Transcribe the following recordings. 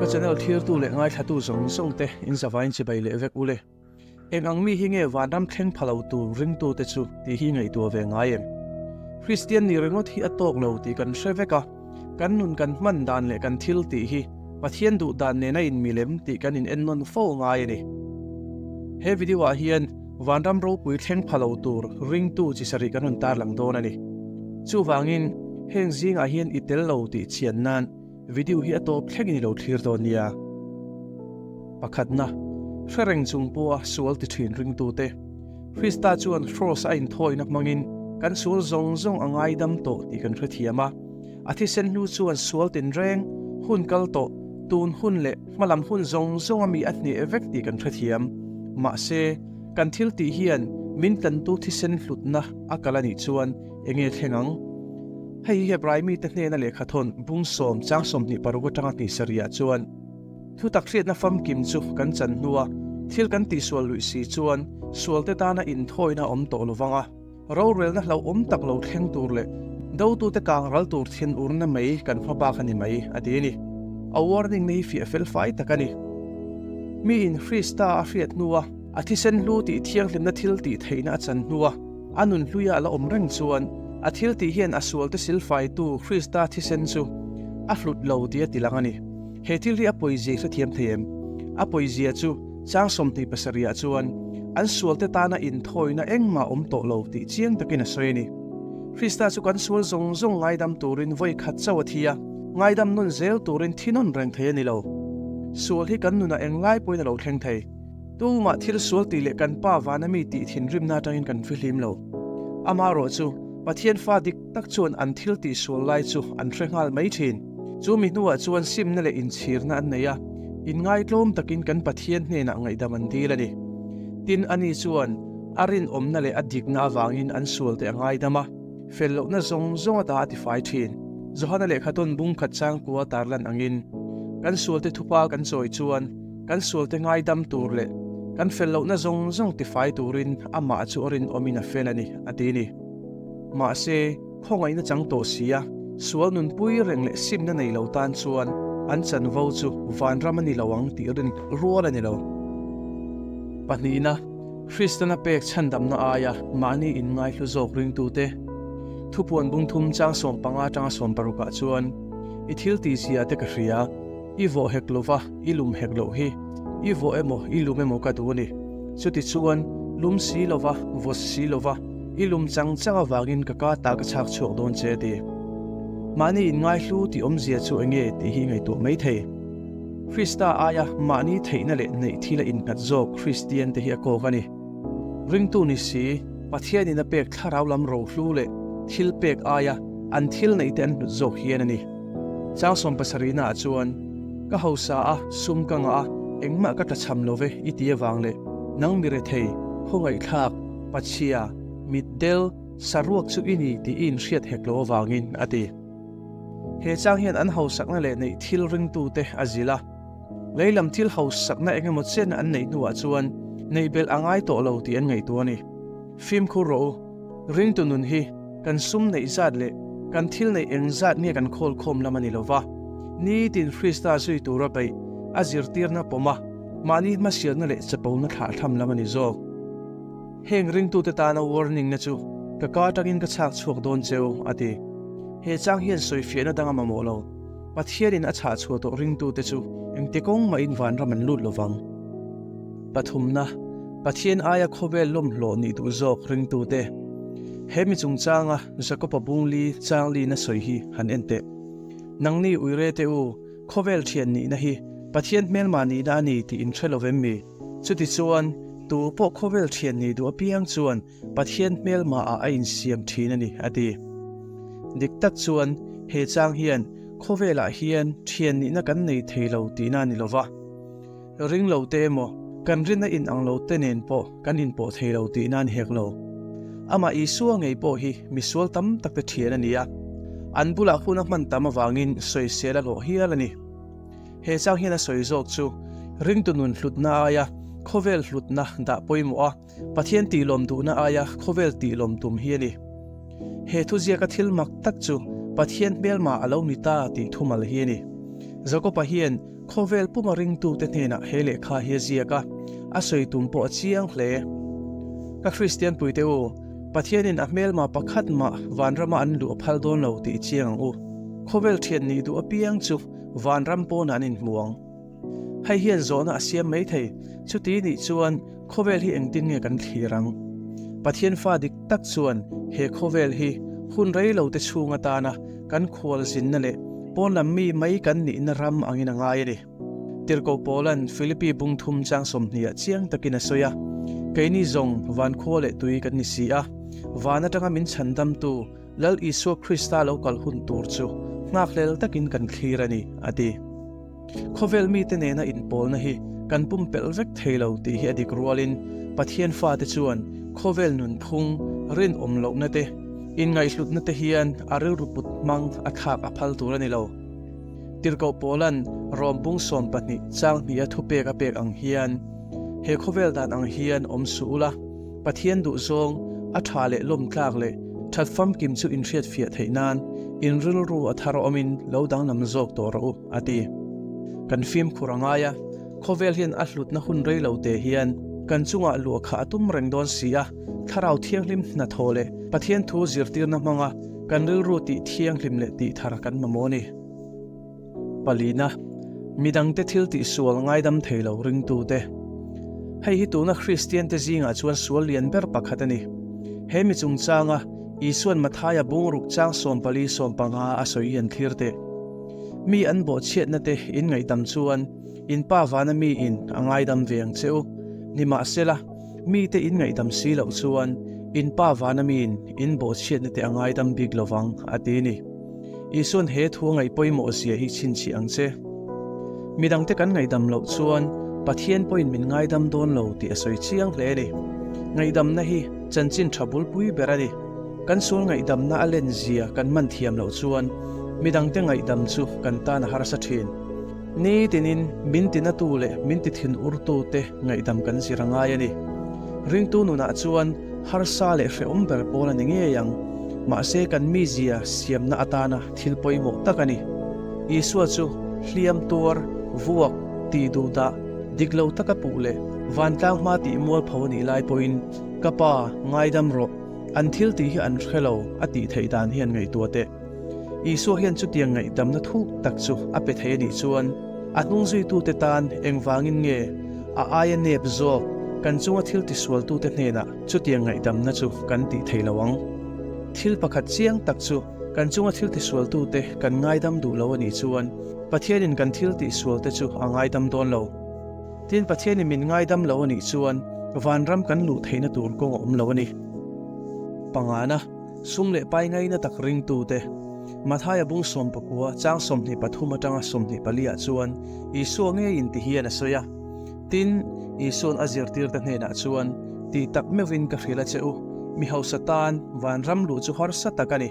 Ka channel thirtu leh ngaithlatu zawng zawng te in zavain chibai leh vek ule. Eng ang mi hi nge vanram thleng pha lo tur ringtute chu tih hi ngaihtuah ve ngai em? Kristian nih ringawt hi a tawk lo tih kan hre vek a, kan nun kan hman dan leh kan thil tih hi Pathian duh dan nena inmilem tih kan in ennawn fo ngai a ni. He video ah hian vanram ropui thleng pha lo tur ringtu chi sarih kan rawn tarlang dawn a ni. Chuvangin heng zingah hian i tel lo tih chhian nan Video hi a tawp thlengin i lo thlir dawn nia. Pakhatna, hre reng chung pawha sual ti thin ringtute. Krista chuan Kraws a inthawina hmangin kan sual zawng zawng a ngaidam tawh tih kan hrethiam a. A thisen hnu chuan sual tinreng, hun kal tawh, tun hun leh hmalam hun zawng zawng a mi a hneh vek tih kan hrethiam. Mahse, kan thil tih hian min tlantu thisen hlutna a kal a nih chuan enge thleng ang? Hei hi Hebrai mite hnena lehkha thawn bung sawm chang 26 atanga hnih sarihah chuan thutak hriatna famkim chu kan chan hnua thil kan tihsual luih si chuan sualte tana inthawina awm tawh lo vang a, rorelna hlauhawm tak lo thleng tur leh dotute kang ral tur thinurna mai kan hma bak a ni mai, a ti a ni. A warning na hi fiah fel fai tak a ni. Miin Krista a hriat hnua a thisen hlu tih thianghlimna thil tih theihna a chan hnua, A nun hluia a la awm reng chuan a thil tih hian a sualte silfaitu Krista thisen chu a hlut lo tih a tilang a ni. He thil hi a pawizia i hrethiam thei em? A pawizia chu chang 27 ah chuan an sualte tana inthawina engmah awm tawh lo tih chiang takin a sawi a ni. Krista chu kan sual zawng zawng ngaidam turin vawi khat chauh a thi a, ngaidam nawn zel turin thi nawn reng thei a ni lo. Sual hi kan nunah englai pawhin a lo thleng thei. Tumah thil sual tih leh kan Pa vana mi tih thinrimna atangin kan fihlim lo. Amaherawh chu, Pathian fa dik tak chuan an thil tih sual lai chu an hre nghal mai thin. Chu mi hnuah chuan simna leh inchhirna an nei a, inngaitlawm takin kan Pathian hnenah ngaihdam an dil a ni. Tin, ani chuan a rinawmna leh a dikna avangin an sualte a ngaidam a, fel lohna zawng zawng a dah a tifai thin. Johana lehkha tawn bung khat changkua tarlan angin, kan sualte thupa kan chawi chuan, Kan sualte ngaidam tur leh kan fel lohna zawng zawng tifai turin amah chu a rinawmin a fel a ni, a ti ni. Mahse, khawngaihna chang tawh si a, sual nunpui reng leh simna nei lo tan chuan an chanvo chu vanram a ni lo ang tih rin rual a ni lo. Pahnihna, Kristana pek chhandamna aia mahni inngaihlu zawk ringtute thupuan bung thum chang 15 atanga 16 ah chuan i thil tihzia te ka hria. I vawh hek lo va, i lum hek loh hi. I vawh emaw, i lum emaw ka duh a ni. Chuti chuan, lum si lo va, vaw si lo va, i lum chang chang avangin ka ka ta ka chhak chhuak dawn che a ti. Mahni inngaihlu tih awmzia chu eng nge tih hi ngaihtuah mai thei. Krista aia mahni theihna leh neih thil a innghat zawk Kristian te hi a kawk a ni. Ringtu ni si, Pathianin a pek thlarau lam rohlu leh thil pek aia an thil neih te an hlut zawk hian a ni. Chang 70 ah chuan, Ka hausa a, sum ka ngah a, engmah ka tlachham lo ve i ti avang leh nang mi rethei, khawngaihthlak, pachhia, mitdel, saruak chu i ni tih i inhriat hek lo avangin, a ti. He chang hian an hausakna leh neih thil ringtute a zilh a. Leilam thil hausakna eng emaw chen an neih hnuah chuan neih belh a ngai tawh lo tih an ngaihtuah a ni. Fimkhur rawh u, ringtu nun hi kan sum neih zat leh kan thil neih eng zat nge kan khawl khawm lam a ni lo va, nitin Krista zui tura beih a zirtirna pawm a, mahni hmasialna leh chapona thlahthlam lam a ni zawk. Heng ringtute tana warning na chu ka ka atangin ka chhak chhuak dawn cheu, a ti. He chang hian sawifiahna dang a mamawh lo. Pathianin a chhah chhuah tawh ringtute chu engti kawng mahin vanram an lut lovang. Pathumna, Pathian aia khawvel lawmhlawh nih duh zawk ringtute. He mi chungchanga Jakoba bungli changlina sawi hi han en teh. Nangni uire te u, khawvel thian nihna hi Pathian hmelma nihna a ni tih in hre lovem mi? Chutichuan, tu pawh khawvel thian nih duh apiang chuan Pathian hmelmaah a insiam thin a ni, a ti. Dik tak chuan, he chang hian khawvelah hian thian nihna kan nei thei lo tihna a ni lo va. Ring lo te emaw, kan rinna inang lo te nen pawh kan inpawh thei lo tihna a ni hek lo. Amah Isua ngei pawh hi misual tam tak te thian a ni a, an bulah hun a hman tam avangin sawisel a hlawh hial a ni. He chang hian a sawi zawk chu ringtu nun hlutna aia khawvel hlutna dah pawimawh a, Pathian tihlawm duhna aia khawvel tihlawm tum hi a ni. He thuziaka thil mak tak chu Pathian hmelma a lo ni ta tih thumal hi a ni. Jakoba hian khawvel puma ringtute hnenah he lehkha hi a ziak a, a sawi tum pawh a chiang hle. Ka Kristian puite u, Pathianin a hmelma pakhat mah vanrama an luh a phal dawn lo tih i chiang ang u. Khawvel thian nih duh apiang chu vanram pawnah an inhmu ang. Hei hian zawhna a siam mai thei, chuti nih chuan khawvel hi engtin nge kan thlir ang? Pathian fa dik tak chuan he khawvel hi hun rei lo te chhung atana kan khual zinna leh pawn lam mi mai kan nihna ram angin a ngai a ni. Tirhkoh Paula'n Philippi bung thum chang sawmhniah chiang takin a sawi a, Keini zawng van khua leh tui kan ni si a, van atanga min chhandamtu Lal Isua Krista lo kal hun tur chu nghakhlel takin kan thlir a ni, a ti. Khawvel mite nena inpawlna hi kan pumpelh vek thei lo tih hi a dik rualin Pathian fate chuan khawvel nunphung, rinawm lohna te, inngaihhlutna te hian a rilru put hmang a thlak a phal tur a ni lo. Tirhkoh Paula'n Rom bung 12 chang hniha thupek a pek ang hian, He khawvel dan ang hian awm suh ula, Pathian duhzawng, a tha leh lawmtlak leh that famkim chu inhriatfiah theih nan in rilru a thar awmin lo danglam zawk tawh rawh u, a ti. Kan fimkhur a ngai a, khawvel hian a hlutna hun rei lo te hian kan chungah luah kha a tum reng dawn si a, Thlarau Thianghlim hnathawh leh Pathian thu zirtirna hmanga kan rilru tih thianghlim leh tih thar kan mamawh a ni. Palina, midangte thil tihsual ngaidam thei lo ringtute. Hei hi tuna Kristiante zingah chuan sual lian ber pakhat a ni. He mi chungchanga Isuan Mathaia bungruk chang 14 15 a sawi hi an thlir teh. Mi an bawhchhiatna te in ngaihdam chuan in Pa vana mi in a ngaidam ve ang che u. Nimahsela, mite in ngaihdam si loh chuan in Pa vana miin in bawhchhiatna te a ngaidam bik lovang, a ti a ni. Isuan he thu a ngaih pawimawh zia hi chhinchhiah ang che. Midangte kan ngaihdam loh chuan Pathian pawhin min ngaidam dawn lo tih a sawi chiang hle a ni. Ngaihdamna hi chanchin tha bulpui ber a ni. Kan sual ngaihdamna a len zia kan man thiam loh chuan midangte ngaihdam chu kan tan a harsa thin. Ni tinin min tinatu leh min ti thin urtute ngaihdam kan zir a ngai a ni. Ringtu nunah chuan harsa leh hrehawm ber pawl a ni ngei ang. Mahse kan mizia siamna atana thil pawimawh tak a ni. Isua chu hliam tuar, vuak, tih duh dah, dik lo taka puh leh vantlang hma tih mualpho a nih lai pawhin, Ka pa, ngaidam rawh, an thil tih hi an hre lo a tih theih dan hian ngaihtuah teh. Isua hian chutiang ngaihdamna thuk tak chu a pe thei a nih chuan, a hnungzuitute tan engvangin nge a aia nep zawk kan chunga thil tisualtute hnenah chutiang ngaihdamna chu kan tih thei lo ang? Thil pakhat chiang tak chu kan chunga thil tisualtute kan ngaidam duh lo a nih chuan Pathianin kan thil tihsualte chu a ngaidam dawn lo. Tin, Pathianin min ngaidam lo a nih chuan vanram kan luh theihna tur kawng a awm lo a ni. Pangana. Sum leh pai ngaina tak ringtute, Mathaia bung 19 chang 23 atanga 24 ah chuan Isua ngeiin ti hian a sawi a. Tin, Isua'n a zirtirte hnenah chuan, Ti tak meuhin ka hrilh a che u, mi hausa tan vanram luh chu harsa tak a ni.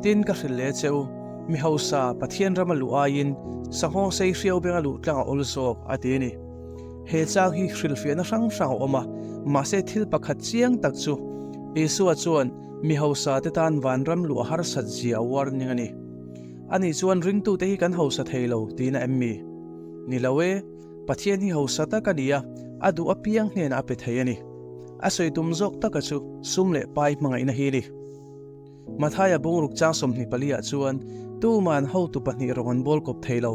Tin, ka hrilh leh che u, mi hausa Pathian rama luh aiin sanghawng sei hriau benga luh tlang a awl zawk, a ti a ni. He chang hi hrilhfiahna hrang hrang a awm a, mahse thil pakhat chiang tak chu Isua chuan mi hausa te tan vanram luh a harsat zia a warning a ni. Ani chuan ringtute hi kan hausa thei lo tiin a em mi? Ni lo e, Pathian hi hausa tak a ni a, a duh apiang hnenah a pe thei a ni. A sawi tum zawk taka chu sum leh pai hmangaihna hi a ni. Mathaia bungruk chang 24 ah chuan tuman hotu pahnih rawng an bawl kawp thei lo.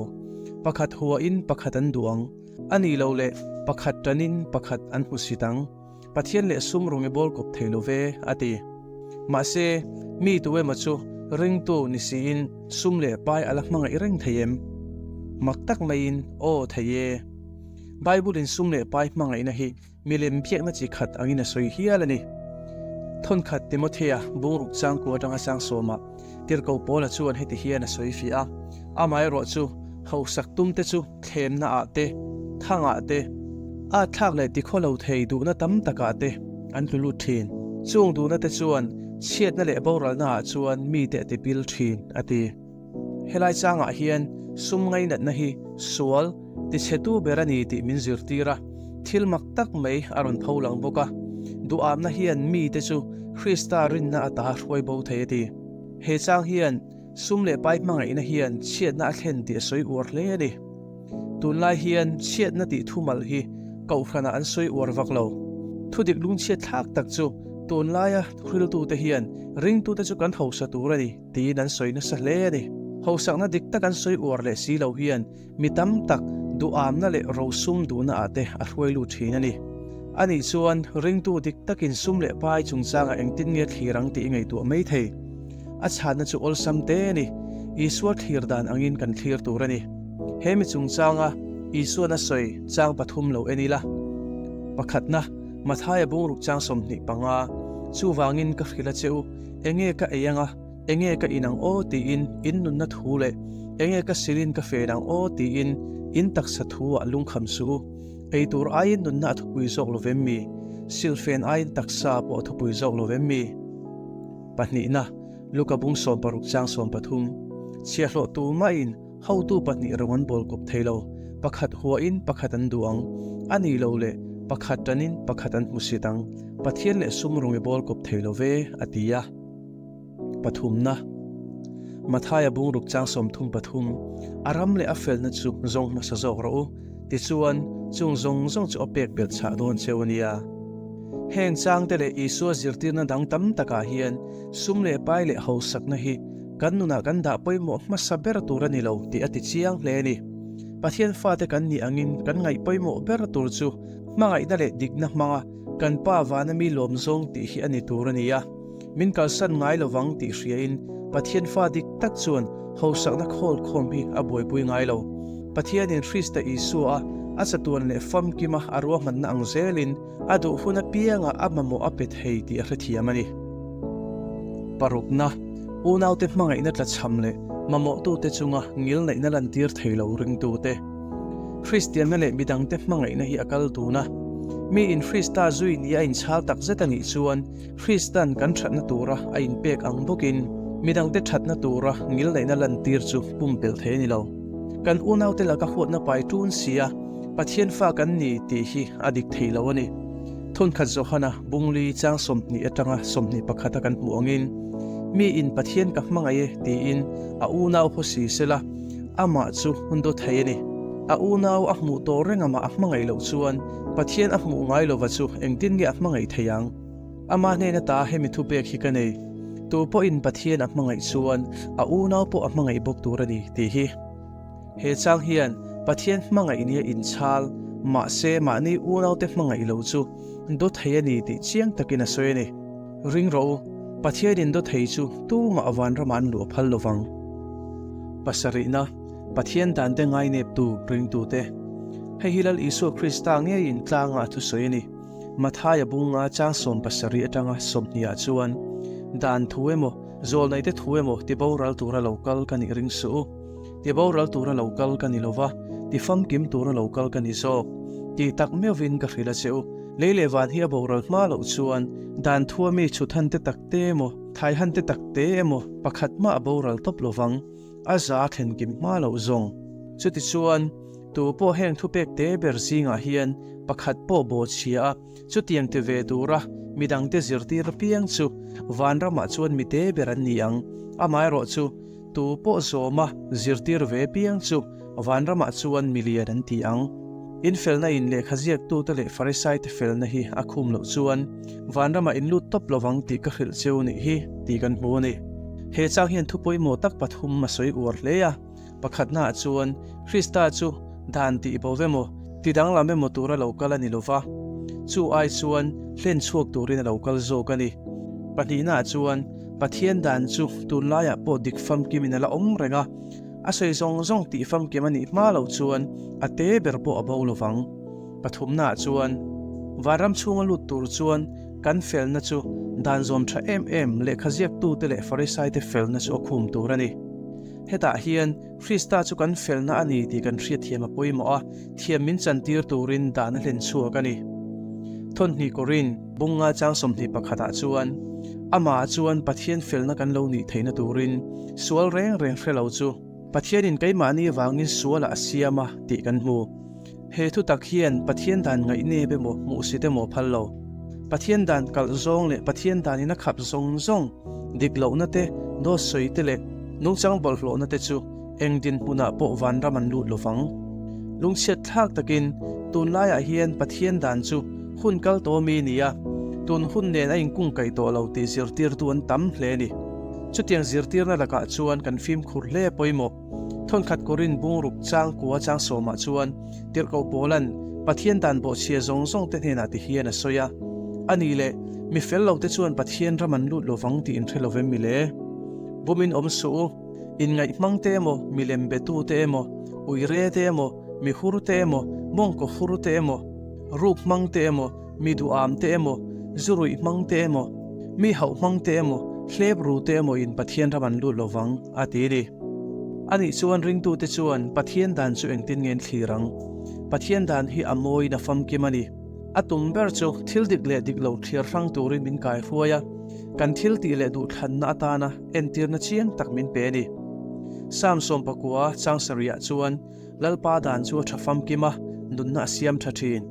Pakhat huain pakhat an duh ang. A nih loh leh pakhat tanin pakhat an hmu sit ang. Pathian leh sum rawng i bawl kawp thei lo ve, a ti. Mahse, mi tu emaw chu ringtu ni siin sum leh pai a la hmangaih reng thei em? Mak tak maiin, aw thei e. Bible-in sum leh pai hmangaihna hi Milem biakna chi khat angin a sawi hial a ni. Thawnkhat Timothea bungruk changkua atanga sang sawmah Tirhkoh Paula chuan heti hian a sawi fiah a, Amaherawh chu hausak tumte chu thlemna ah te, thangah te, a thlak leh tikhaw lo thei duhna tam takah te an tlu lut thin. Chung duhna te chuan chhiatna leh boralna ah chuan mite a tipil thin, a ti. Helai changah hian sum ngainatna hi sual tichhetu ber a ni tih min zirtir a, thil mak tak mai a rawn tho lang bawk a. Duhamna hian mite chu Krista rinna ata hruai bo thei a ti. He chang hian Sum leh pai hmangaihna hian chhiatna a thlen tih a sawi uar hle a ni. Tunlai hian chhiatna tih thumal hi kohhranah an sawi uar vak lo. Thudik lungchhiat thlak tak chu tunlaia thuhriltute hian ringtute chu kan hausa tur a ni tiin an sawi nasa hle a ni. Hausakna dik tak an sawi uar leh si lo hian mi tam tak duhamna leh rosum duhna ah te a hruai lut thin a ni. Anih chuan ringtu dik takin sum leh pai chungchangah engtin nge thlir ang tih i ngaihtuah mai thei. A chhanna chu awlsam te a ni. Isua thlir dan angin kan thlir tur a ni. He mi chungchanga Isuan a sawi chang pathum lo en ila. Pakhatna, Mathaia bungruk chang 25, Chuvangin ka hrilh a che u, enge ka ei anga, enge ka in ang aw tiin in nunna thu leh enge ka silin ka fen ang aw tiin in taksa thu ah lungkham suh u. Ei tur aiin nunna a thupui zawk lo vem mi? Silfen aiin taksa pawh a thupui zawk lo vem mi? Pahnihna, Luka bung 60 chang 13, Chhiahhlawh tumahin hotu pahnih rawng an bawl kawp thei lo, pakhat huahin pakhat an duh ang, a ni lo leh pakhat tanin pakhat an hmusit ang, Pathian leh sum rawng i bawl kawp thei lo ve, a ti a. Pathumna, Mathaia bungruk chang 33, A ram leh a felna chu zawng hmasa zawk rawh u, tichuan chung zawng zawng chu a pek belh chhah dawn cheu a nia. Heng changte leh Isua zirtirna dang tam takah hian sum leh pai leh hausakna hi kan nunah kan dah pawimawh hmasa ber tur a ni lo tih a ti chiang hle a ni. Pathian fate kan nih angin kan ngaih pawimawh ber tur chu hmangaihna leh dikna hmanga kan Pa vana mi lawm zawng tih hi a ni tur a ni a. Min kalsan ngai lovang tih hriain Pathian fa dik tak chuan hausakna khawl khawm hi a buaipui ngai lo. Pathianin Krista Isua a a chatuan leh famkima a ruahmanna ang zelin a duh hun apiangah a mamawh a pe thei tih a hrethiam a ni. Parukna, Unaute hmangaihna tlachham leh mamawhtute chunga ngilneihna lantir thei lo ringtute. Kristianna leh midangte hmangaihna hi a kal dun a. Miin Krista zui ni a inchhal takzet a nih chuan Kristan kan thatna tura a inpek ang bawkin midangte thatna tura ngilneihna lantir chu pumpelh thei a ni lo. Kan unaute laka huatna pai tun si a, Pathian fa kan ni tih hi a dik thei lo a ni. Thawnkhat Johana bungli chang 20 atanga 21 a kan hmuh angin, Miin Pathian ka hmangaih e tiin a unau haw si sela, amah chu hun daw thei a ni. A unau a hmuh tawh reng amah a hmangaih loh chuan Pathian a hmuh ngai lova chu engtin nge a hmangaih thei ang? Amah hnena ta hemi thupek hi ka nei, Tu pawhin Pathian a hmangaih chuan a unau pawh a hmangaih bawk tur a ni, tih hi. He chang hian Pathian hmangaih nia inchhal, mahse mahni unaute hmangaih lo chu daw thei a ni tih chiang takin a sawi a ni. Ring rawh u, Pathianin daw thei chu tumah vanramah an luah phal lovang. Pasarihna, Pathian dante ngaineptu ringtute. Hei hi Lal Isua Krista ngeiin tlanga a thusawi a ni. Mathaia bunga chang 70 atanga 20 ah chuan, Dan thu emaw, zawlnaite thu emaw ti boral tura lo kal ka nih ring suh u. Ti boral tura lo kal ka ni lova, ti famkim tura lo kal ka ni zawk. Ti tak meuhvin ka hrilh a che u. Lei leh van hi a boral hma loh chuan dan thua mi chhuthan te tak te emaw, thaihan te tak te emaw pakhat mah a boral tawp lovang. A za thlen kim hma loh zawng. Chutichuan, tu pawh heng thupek te ber zingah hian pakhat pawh baw chhia a, chutiang ti ve tura midangte zirtir apiang chu vanramah chuan mi te ber an ni ang. Amaherawhchu, tu pawh zawma zirtir ve apiang chu vanramah chuan mi lian an ti ang. In felna in lehkha ziaktute leh Farisaite felna hi a khum loh chuan vanramah in lut tawp lovang tih ka hrilh cheu nih hi tih kan hmu a ni. He chang hian thu pawimawh tak pathum a sawi uar hle a. Pakhatnaah chuan Krista chu dan tih bo emaw, ti danglam emaw tura lo kal a ni lo va, chu ai chuan hlen chhuak turin a lo kal zawk a ni. Pahnihnaah chuan Pathian dan chu tunlaiah pawh dik famkimin a la awm reng a, a sawi zawng zawng tih famkim a nih hma loh chuan a te ber pawh a bo lo vang. Pathumnaah chuan vanram chhunga lut tur chuan kan felna chu dan zawm tha em em lehkha ziaktute leh Farisaite felna chu a khum tur a ni. Hetah hian Krista chu kan felna a ni tih kan hriatthiam a pawimawh a, thiam min chantir turin dan a hlen chhuak a ni. Thawnhnih Korin bunga chang 21 ah chuan, Amah chuan Pathian felna kan lo nih theihna turin sual reng reng hre lo chu Pathianin keimahni avangin sualah a siam a tih kan hmu. He thu tak hian Pathian dan ngaihnep emaw hmuhsit emaw phal lo. Pathian dan kalh zawng leh Pathian danin a khap zawng zawng, dik lohna te, dawt sawi te leh Nungchang bawlhhlawhna te chu eng dinhmunah pawh vanram an lut lovang. Lungchhiat thlak takin tunlaiah hian Pathian dan chu hun kal tawh mi nia, tun hun nen a inkungkaih tawh lo tih zirtirtu an tam hle a ni. Chutiang zirtirna lakah chuan kan fimkhur hle pawimawh. Thawnkhat Korin bungruk chang kua chang sawmah chuan Tirhkoh Paula'n Pathian dan bawhchhia zawng zawng te hnenah ti hian a sawi a, A nih leh, mi fel lo te chuan Pathian ram an lut lovang tih in hre lo vem mi le? Bumin awm suh u, inngaih hmang te emaw, milem betu te emaw, uire te emaw, mi hur te emaw, mawngkaw hur te emaw, ruk hmang te emaw, mi duham te emaw, zu ruih hmang te emaw, mi hauh hmang te emaw, hlep ru te emaw in Pathian ram an lut lovang, a ti ni. Anih chuan ringtute chuan Pathian dan chu engtin nge an thlir ang? Pathian dan hi a mawiin a famkim a ni. A tum ber chu thil dik leh dik lo thlir hrang turin min kaihruai a, kan thil tih leh duhthlanna atana entirna chiang tak min pe a ni. Psalm 19 changsarihah chuan Lalpa dan chu a tha famkim a, nunna a siam tha thin.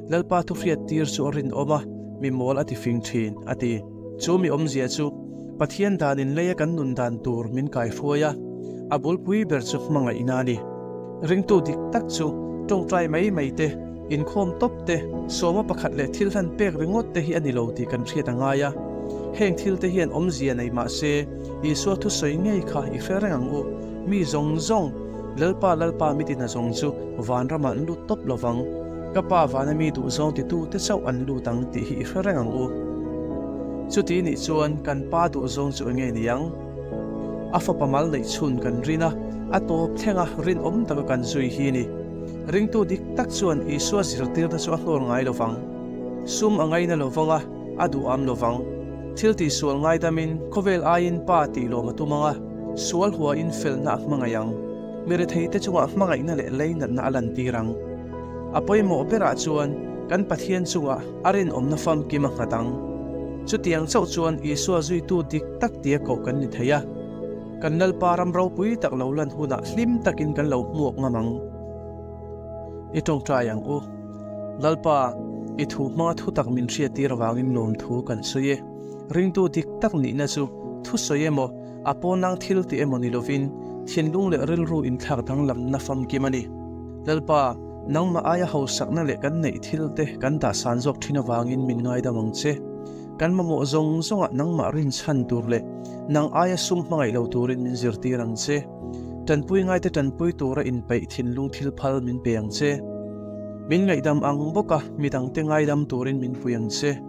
Lalpa thuhriat tir chu a rinawm a, mi mawl a tifing thin, a ti. Chu mi awmzia chu Pathian danin leia kan nun dan tur min kaihruai a, a bulpui ber chu hmangaihna a ni. Ringtu dik tak chu tawngtai mai mai te, inkhawm tawp te, sawma pakhat leh thil hlan pek ringawt te hi a ni lo tih kan hriat a ngai a. Heng thil te hian awmzia nei mah se, Isua thusawi ngei kha i hre reng ang u. Mi zawng zawng, Lalpa Lalpa mi tina zawng chu vanramah an lut tawp lovang, ka Pa vana mi duhzawng titute chauh an lut ang tih hi i hre reng ang u. Chuti nih chuan kan Pa duhzawng chu enge niang? A fapa mal neih chhun kan rin a, a tawp thlenga rinawm taka kan zui hi ni. Ringtu dik tak chuan Isua zirtirna chu a hlawr ngai lovang. Sum a ngaina lovang a, a duham lovang. Thil tihsual ngaidamin khawvel aiin Pa tih lawm a tum ang a. Sual huain felna a hmangaih ang. Mi retheite chungah hmangaihna leh leinatna a lantir ang. A pawimawh berah chuan kan Pathian chungah a rinawmna famkim a nghat ang. Chutiang chauh chuan Isua zuitu dik tak tia koh kan ni thei a. Kan Lalpa ram ropui tak lo lan hunah hlim takin kan lo hmuak ngam ang. I tawngtai ang u. Lalpa, i thu hmanga thutak min hriattir avangin lawmthu kan sawi e. Ringtu dik tak nihna chu thusawi emaw, a pawnlang thil tih emaw ni lovin, thinlung leh rilru inthlak danglamna famkim a ni. Lalpa, nangmah aia hausakna leh kan neih thil te kan dahsan zawk thin avangin min ngaidam ang che. Kan mamawh zawng zawngah nangmah rinchhan tur leh nang aia sum hmangaih lo turin min zirtir ang che. Tanpui ngaite tanpui tura inpeih thinlung thil phal min pe ang che. Min ngaihdam ang bawka midangte ngaidam turin min pui ang che.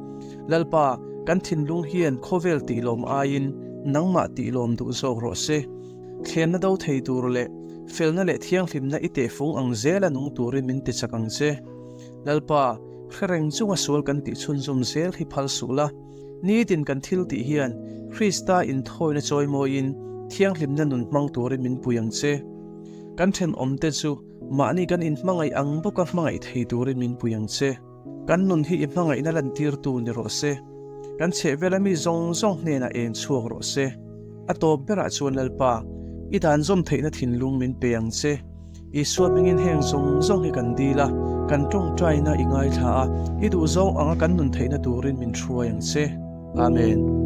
Lalpa, kan thinlung hian khawvel tihlawm aiin nangmah tihlawm duh zawk rawh se. Thlenna do thei tur leh felna leh thianghlimna i tehfung ang zela nung turin min tichak ang che. Lalpa, hre reng chunga sual kan tih chhunzawm zel hi phal suh la. Nitin kan thil tih hian Krista inthawina chawimawiin thianghlimna nun hmang turin min pui ang che. Kan thenawmte chu mahni kan inhmangaih ang bawka hmangaih thei turin min pui ang che. Kan nun hi i hmangaihna lantirtu ni rawh se. Kan chhehvela mi zawng zawng hnenah eng chhuak rawh se. A tawp berah chuan Lalpa, i dan zawm theihna thinlung min pe ang che. Isua hmingin heng zawng zawng hi kan dil a, kan tawngtaina i ngaithla a, i duhzawng anga kan nun theihna turin min hruai ang che. Amen.